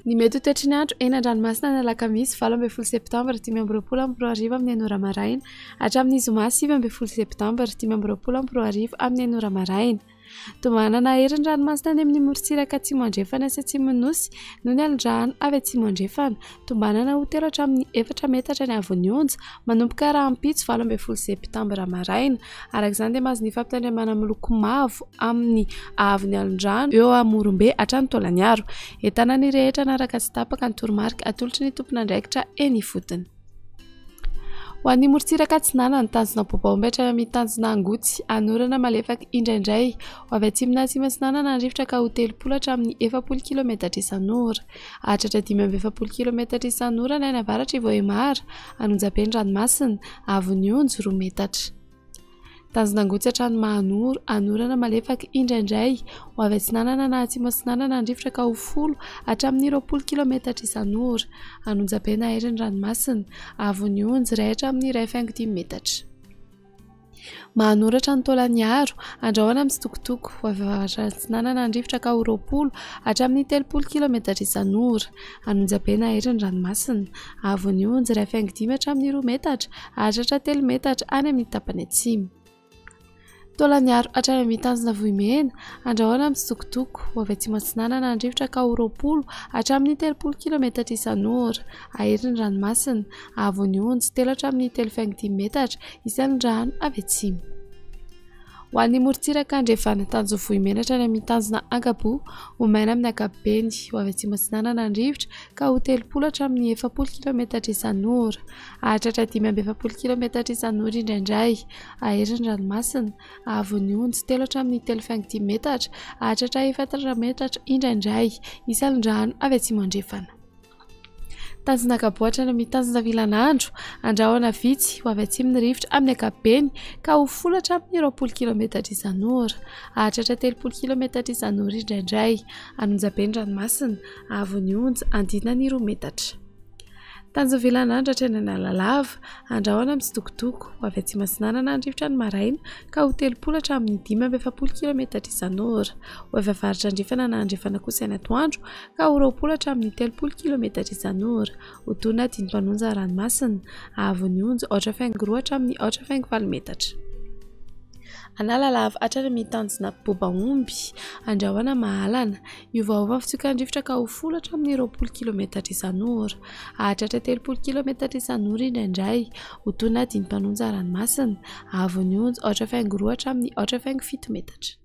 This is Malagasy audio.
Ny mety ho toetry ny andro eny an-dranomasina ny alakamisy 18 septambra 2025 amin'ny enina ora maraina hatramin'ny zoma 19 septambra 2025 amin'ny enina ora maraina. Tombanana hery ny ranomasina any amin'ny morontsiraka atsimo andrefana sy atsimon'ny nosy noho ny alin-drano avy atsimo andrefana. Tombanana ho telo hatramin'ny efatra metatra ny haavon'ny onja manomboka rahampitso 18 septambra maraina. Araka izany dia mahazo ny fampitandremana miloko mavo amin'ny haavon'ny alon-drano eo Amorombe hatrany Taolagnaro. Entana ny rehetra hanaraka tsy tapaka ny toromarika atolotry ny tompon'andraikitra eny ifotony. Ho an'ny morontsiraka atsinanana, tanjona Bobaomby hatrany amin'ny tanjona Angotsy, hanorana malefaka indraindray. Ho avy atsimo na atsimo atsinanana ny rivotra ka ho 30 hatramin'ny 40 kilometatra isan'ora. Hahatratra 45 kilometatra isan'ora ny any avaratr'i Vohemar, Anonjabe ny ranomasina, haavon'ny onjy 2 metatra. Tanjona Angotsy hatrany Mahanoro, hanorana malefaka indraindray. Ho avy atsinanana na atsimo atsinanana ny rivotra ka ho 10 hatramin'ny 20 kilometatra isan'ora. Anonjabe na hery ny ranomasina, haavon'ny onjy 1 hatramin'ny 1,5 metatra. Mahanoro hatrany Taolagnaro, andrahona mitsitokotoko. Ho avy avaratra atsinanana ny rivotra ka ho 20 hatramin'ny 30 kilometatra isan'ora. Anonjabe na hery ny ranomasina, haavon'ny onjy 1,5 hatramin'ny 2 metatra. Hahatratra 3 metatra any amin'ny tapany atsimo. Taolagnaro hatrany amin'ny tanjona Vohimena, andrahona mitsitokotoko, ho avy atsimo atsinanana ny rivotra ka ho 20 hatramin'ny 30 kilometatra isan'ora. Hahery ny ranomasina, haavon'ny onjy 3 hatramin'ny 3,5 metatra isan'ny rano avy atsimo. Ho an'ny morontsiraka andrefana, tanjona Vohimena hatrany amin'ny tanjona Ankaboa, ho maina amin'ny ankapobeny, ho avy atsimo atsinanana ny rivotra ka ho 30 hatramin'ny 40 kilometatra isan'ora. Hahatratra 45 kilometatra isan'ora indraindray. Hahery ny ranomasina, haavon'ny onjy 3 hatramin'ny 3,5 metatra, hahatratra 4 metatra indraindray. Hisy alon-drano avy atsimo andrefana. Tanjona Ankaboa hatrany amin'ny tanjona Vilanandro, andrahona vitsy ho avy atsimo ny rivotra amin'ny ankapobeny ka ho 10 hatramin'ny 20 kilometatra isan'ora. Hahatratra 30 kilometatra isan'ora indraindray. Anonjabe ny ranomasina, haavon'ny onja andinany 2 metatra. Tanjona Vilanandro hatrany Analalava, andrahona mitsitokotoko, ho avy atsimo atsinanana ny rivotra ny maraina ka ho 30 hatramin'ny 45 kilometatra isan'ora. Ho avy avaratra andrefana na andrefana kosa ny atoandro ka ho 20 hatramin'ny 30 kilometatra isan'ora. Ho tony na dimy mpanonja ranomasina, haavon'ny onja 4,2 hatramin'ny 4,8 metatra. Analalava hatrany amin'ny tanjona Bobaomby, andrahona mahalana. Hiovaova ny fitsokan-drivotra ka ho 10 hatramin'ny 20 kilometatra isan'ora. Hahatratra 30 kilometatra isan'ora indraindray. Ho toy na dimy mpanonja ranomasina. Haavon'ny onja 4,2 hatramin'ny 4,7 metatra.